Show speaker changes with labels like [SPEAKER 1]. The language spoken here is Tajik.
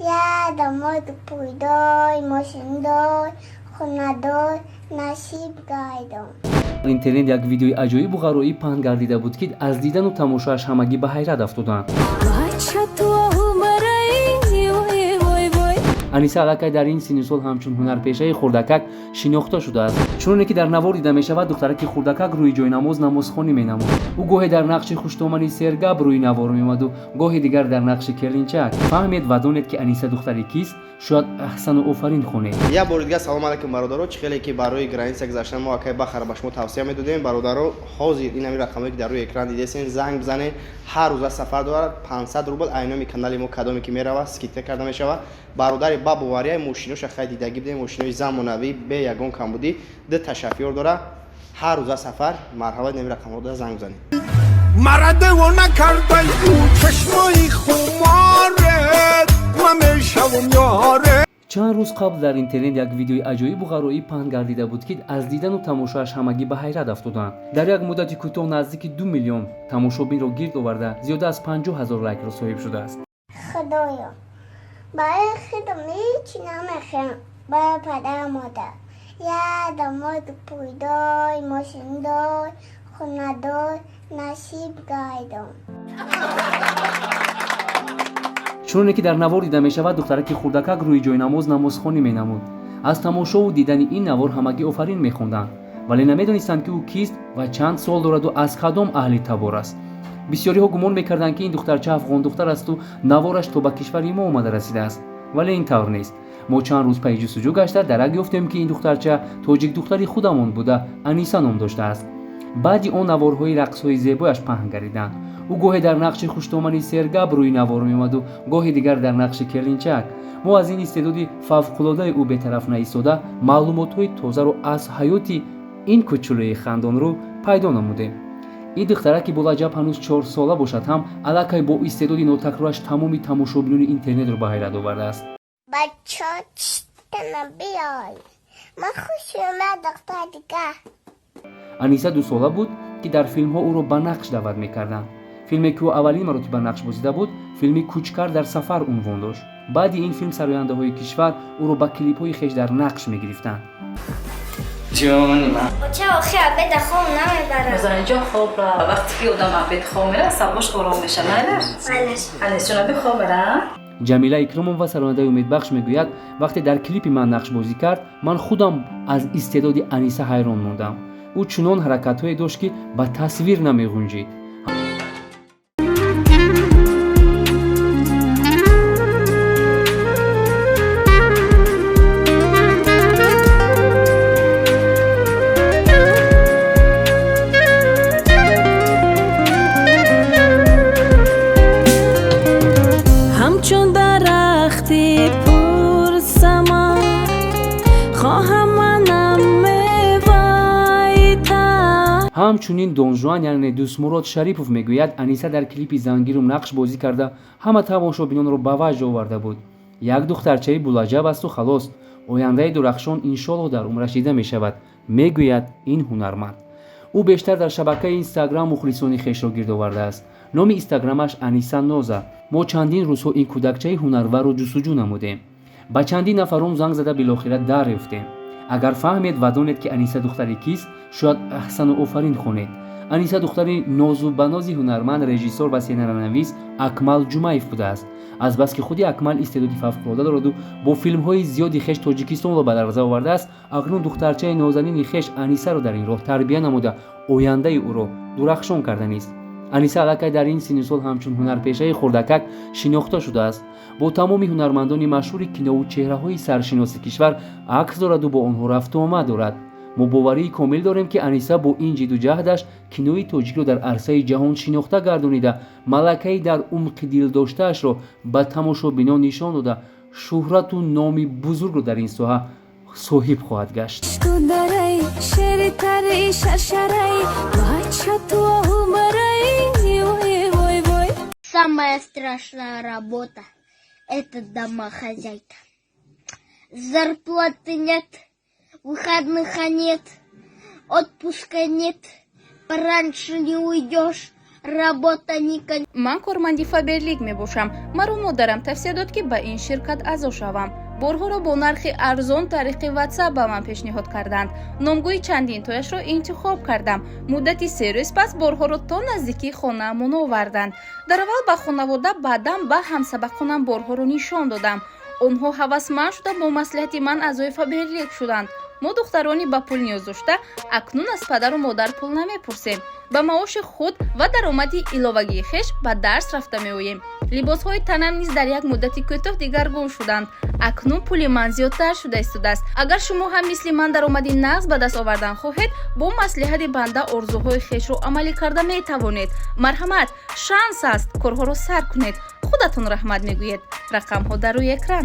[SPEAKER 1] Як домод пулдор, мошиндор, хонадор насиб гардон.
[SPEAKER 2] Интернет як видеои аҷоибу ғароиб паҳн гардида буд, ки аз дидану тамошоаш ҳамагӣ ба ҳайрат афтоданд. Аниса аллакай дар ин синну сол ҳамчун ҳунарпешаи хурдакак шинохта шудааст. Чуноне ки дар навор дида мешавад, духтараки хурдакак рӯи ҷойнамоз намозхонӣ менамуд. Ӯ гоҳе дар нақши хуштомани сергап рӯи навор меомаду, гоҳе дигар дар нақши келинчак. Фаҳмед ва донед, ки Аниса духтари кист, шояд аҳсану офарин хонед.
[SPEAKER 3] Як бори дигар салом алайкум, бародаро. Чӣ хеле ки барои граница гузаштан мо акай Бахара ба шумо тавсия медодем, бародаро, ҳозир ин ҳамин рақамое ки дар рӯи экран дидесен, занг бизанед. Ҳар рӯза сафар дорад, 500 рубл. Айноми канали мо кадоме ки меравад, скидка карда мешавад. Бародари ба боварияи мошиноша хай дидагӣ бидем, мошинои замонавӣ, бе ягон камбудӣ, ду та шофёр дора, ҳар рӯза сафар. Марҳамат, ин рақамҳо занг бизанед.
[SPEAKER 4] Мара девона кардай ӯ чашмои хуморет, ман мешавам ёре.
[SPEAKER 2] Чанд рӯз қабл дар интернет як видеои аҷоибу ғароиб паҳн гардида буд, ки аз дидану тамошоаш ҳамагӣ ба ҳайрат афтоданд. Дар як муддати кӯтоҳ наздики 2 миллион тамошобинро гирд оварда, зиёда аз 50 000 лайкро соҳиб шудааст.
[SPEAKER 1] Худоё, барои худам ҳеҷ намехоҳам, барои падару модар. Як домод пулдор, мошиндор, хонадор насиб гардон.
[SPEAKER 2] Чуноне ки дар навор дида мешавад, духтараки хурдакак рӯи ҷойнамоз намозхонӣ менамуд. Аз тамошову дидани ин навор ҳамагӣ офарин мехонданд, вале намедонистанд, ки ӯ кист ва чанд сол дораду аз кадом аҳли табор аст. Бисёриҳо гумон мекарданд, ки ин духтарча афғондухтар асту навораш то ба кишвари мо омада расидааст, вале ин тавр нест. Мо чанд рӯз пайи ҷустуҷӯ гашта дарак ёфтем, ки ин духтарча тоҷикдухтари худамон буда, Аниса ном доштааст. Баъди он наворҳои рақсҳои зебояш паҳн гардиданд. Ӯ гоҳе дар нақши хуштомани сергап рӯи навор меомаду, гоҳе дигар дар нақши келинчак. Мо аз ин истеъдоди фавқулодаи ӯ бетараф наистода, маълумотҳои тозаро аз ҳаёти ин кӯчулӯи хандонрӯ пайдо намудем. Ин духтараки болаҷаб ҳанӯз 4сола бошад ҳам, аллакай бо истеъдоди нотакрораш тамоми тамошобинони интернетро ба ҳайрат овардааст.
[SPEAKER 1] Бача, читтана биёй. Ман хуш омад, духтар дигар.
[SPEAKER 2] Аниса 2сола буд, ки дар филмҳо ӯро ба нақш даъват мекарданд. Филме, ки ӯ аввалин маротиба нақш бозида буд, филми «Кӯчкар дар сафар» унвон дошт. Баъди ин филм сарояндаҳои кишвар ӯро ба клипҳои хеш дар нақш мегирифтанд.
[SPEAKER 5] Ҷони ман.
[SPEAKER 1] Оча, охи обеда хоб намебарам.
[SPEAKER 6] Занҷо, хоб ра. Вақте ки одам обед хоб мера, асабош ором меша, майлаш?
[SPEAKER 1] Майлаш.
[SPEAKER 6] Анисҷон, обед хоб мера?
[SPEAKER 2] Ҷамила Икромова, сарояндаи умедбахш, мегӯяд: «Вақте дар клипи ман нақш бозӣ кард, ман худам аз истеъдоди Аниса ҳайрон мондам. Ӯ чунон ҳаракатҳое дошт, ки ба тасвир намеғунҷид.»
[SPEAKER 7] Ҳамчун дарахти пурсамар хоҳам манам меваи тар.
[SPEAKER 2] Ҳамчунин Донжуан, яъне Дӯстмурод Шарипов, мегӯяд: «Аниса дар клипи Зангирум нақш бозӣ карда, ҳама тамошобинонро ба ваҷд оварда буд. Як духтарчаи булаҷаб асту халос, ояндаи дурахшон иншоллоҳ дар умраш дида мешавад», мегӯяд ин ҳунарманд. Ӯ бештар дар шабакаи Инстаграм мухлисони хешро гирд овардааст. Номи инстаграмаш Аниса Ноза. Мо чандин рӯзҳо ин кӯдакчаи ҳунарварро ҷустуҷӯ намудем, ба чандин нафарон занг зада, билохира дарёфтем. Агар фаҳмед ва донед, ки Аниса духтари кист, шояд аҳсану офарин хонед. Аниса духтари нозубанози ҳунарманд, режиссор ва сценаронавис Акмал Ҷумаев будааст. Азбаски худи Акмал истеъдоди фавқулода дораду бо филмҳои зиёди хеш Тоҷикистонро ба ларза овардааст, акнун духтарчаи нозанини хеш Анисаро дар ин роҳ тарбия намуда, ояндаи ӯро дурахшон карданист. Аниса аллакай дар ин синну сол ҳамчун ҳунарпешаи хурдакак шинохта шудааст. Бо тамоми ҳунармандони машҳури кинову чеҳраҳои саршиноси кишвар акс дораду бо онҳо рафту омад дорад. Мо боварии комил дорем, ки Аниса бо ин ҷидду ҷаҳдаш кинои тоҷикро дар арсаи ҷаҳон шинохта гардонида, малакаи дар умқи дил доштаашро ба тамошобинон нишон дода, шӯҳрату номи бузургро дар ин соҳа соҳиб хоҳад гашт.
[SPEAKER 7] Ту дараи шери тари шаршараи бача, ту оҳу мараи, вой, вой, вой.
[SPEAKER 1] Самая страшная работа – это домохозяйка. Зарплаты нет, выходных нет, отпуска нет, пораньше не уйдешь. Работника.
[SPEAKER 8] Ман корманди Фаберлик мебошам. Маро модарам тавсия дод, ки ба ин ширкат аъзо шавам. Борҳоро бо нархи арзон тариқи Ватсап ба ман пешниҳод карданд. Номгӯи чандинтояшро интихоб кардам. Муддати 3 рӯз пас борҳоро то наздикии хонаамон оварданд. Дар аввал ба хонавода, баъдан ба ҳамсабақонам борҳоро нишон додам. Онҳо ҳавасманд шуда, бо маслиҳати ман аъзои Фаберлик шуданд. Мо, духтарони ба пул ниёз дошта, акнун аз падару модар пул намепурсем. Ба маоши худ ва даромади иловагии хеш ба дарс рафта меоем. Либосҳои танам низ дар як муддати кӯтоҳ дигаргун шуданд. Акнун пули ман зиёдтар шуда истодааст. Агар шумо ҳам мисли ман даромади нағз ба даст овардан хоҳед, бо маслиҳати банда орзуҳои хешро амалӣ карда метавонед. Марҳамат, шанс аст, корҳоро сар кунед, худатон раҳмат мегӯед. Рақамҳо дар рӯи экран.